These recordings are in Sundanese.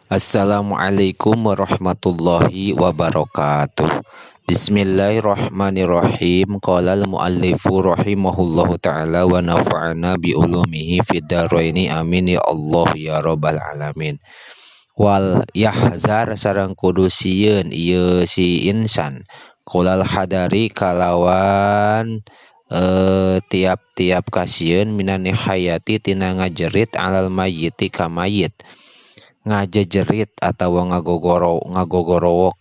Assalamualaikum warahmatullahi wabarakatuh. Bismillahirrahmanirrahim. Qala al-muallifu rahimahullahu ta'ala wa nafa'ana bi ulumihi fid dharaini, amin ya Allah ya rabbal alamin. Wal yahzar sareng kudu sieun ieu si insan kulal hadari kalawan tiap-tiap kasieun minan nihayati tina ngajerit alal mayyiti ka mayit, ngajejerit atawa ngagogorowok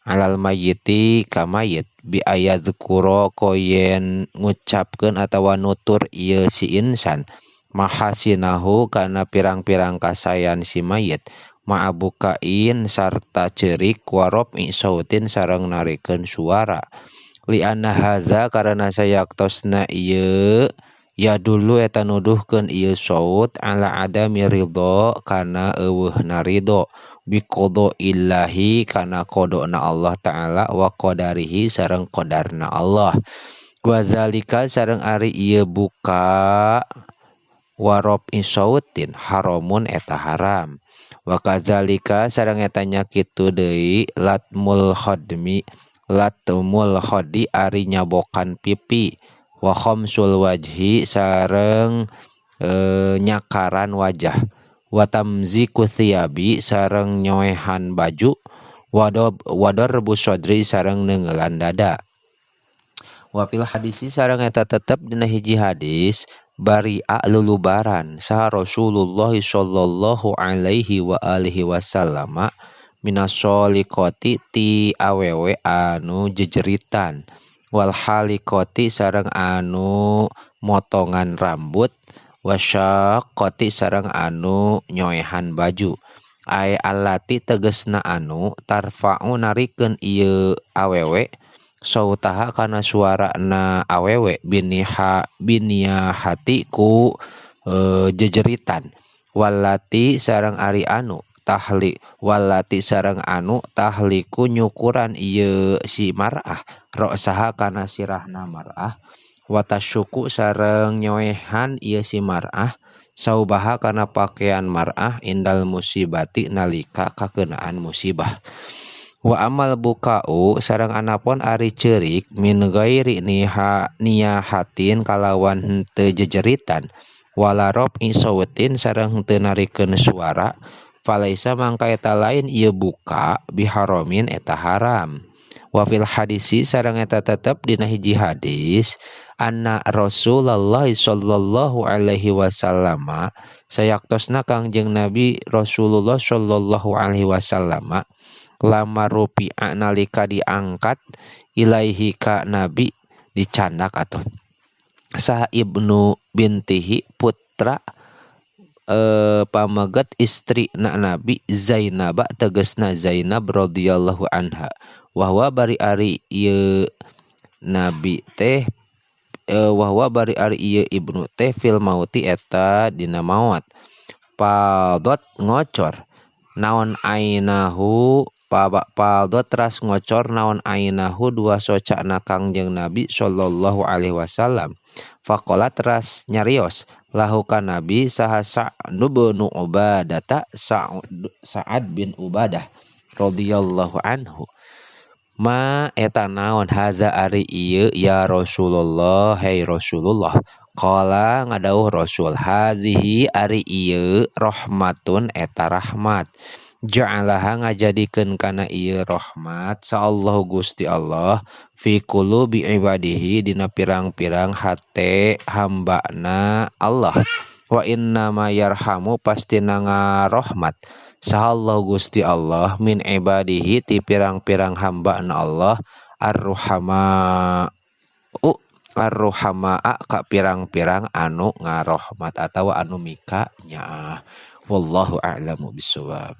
alal mayyiti ka mayit bi ayadzkura koyen ngucapkeun atawa nutur ieu si insan mahasinahu kana pirang-pirang kasaean si mayit ma'abukain sarta ceurik warofi sautin sareng narikeun suara lianna haza karana sayaktosna ieu yadullu eta nuduhkeun ieu saut ala adami ridho kana euweuhna ridho biqadaillahi kana qadana Allah ta'ala wa qadarihi sareng qadarna Allah wa zalika sareng ari ieu buka warofi sautin haramun eta haram wa kazalika sareng eta nya kitu deui latmul khadmi latmul khadi ari nyabokan pipi wa khamsul wajhi sareng nyakaran wajah wa tamziku thiyabi sareng nyoehan baju wadarbu sadri sareng neunggeulan dada. Wa fil hadisi sareng eta tetep dina hiji hadis bari'a lulubaran saha Rasulullah sallallahu alaihi wa alihi wasallama minas sholiqati ti awewe anu jejeritan wal haliqati sareng anu motongan rambut wasyaqqati sareng anu nyoehan baju ay allati tegesna anu tarfa'u narikeun ieu awewe sautaha kana suarana awewe biniha biniyahati ku jejeritan walati sareng ari anu tahli walati sareng anu tahliku nyukuran ieu si mar'ah ra'saha kana sirahna mar'ah watasyuku sareng nyoehan ieu si mar'ah saubaha kana pakaian mar'ah indal musibati nalika kakeunaan musibah. Wa amal bukau sareng anapun ari ceurik min ghairi niyahatin kalawan henteu jejeritan wala raf'i sautin sareng henteu narikeun suara falaisa mangka eta lain ieu buka biharamin eta haram. Wa fil hadisi sareng eta tetep dina hiji hadis anna Rasulullah sallallahu alaihi wasallama sayaktosna Kangjeng Nabi Rasulullah sallallahu alaihi wasallama lama rupi'a nalika diangkat ilaihi ka Nabi dicandak atuh saha ibnu bintihi putra pameget istri na Nabi Zainab tegesna Zainab radhiyallahu anha wahwa bari ari ieu Nabi teh wahwa bari ari ieu ibnu teh fil mauti eta dina maot padot ngocor naon ainahu padot teras ngocor naon ainahu dua socana Kangjeng Nabi sallallahu alaihi wasallam faqala teras nyarios lahu ka Nabi saha Sa'd bin Ubadah Sa'ad bin Ubadah radhiyallahu anhu ma eta naon haza ari ieu ya Rasulullah hei Rasulullah qala ngadawuh Rasul hazihi ari ieu rahmatun eta rahmat ja'alaha ngajadikeun kana ieu rahmat sa Allahu Gusti Allah fi qulubi ibadihi dina pirang-pirang hate hambana Allah wa inna ma yarhamu pastina ngarohmat saha Allah Gusti Allah min ibadihi ti pirang-pirang hambana Allah arruhama arruhamaa ka pirang-pirang anu ngarohmat atawa anu mika nyaah. Wallahu a'lamu bissawab.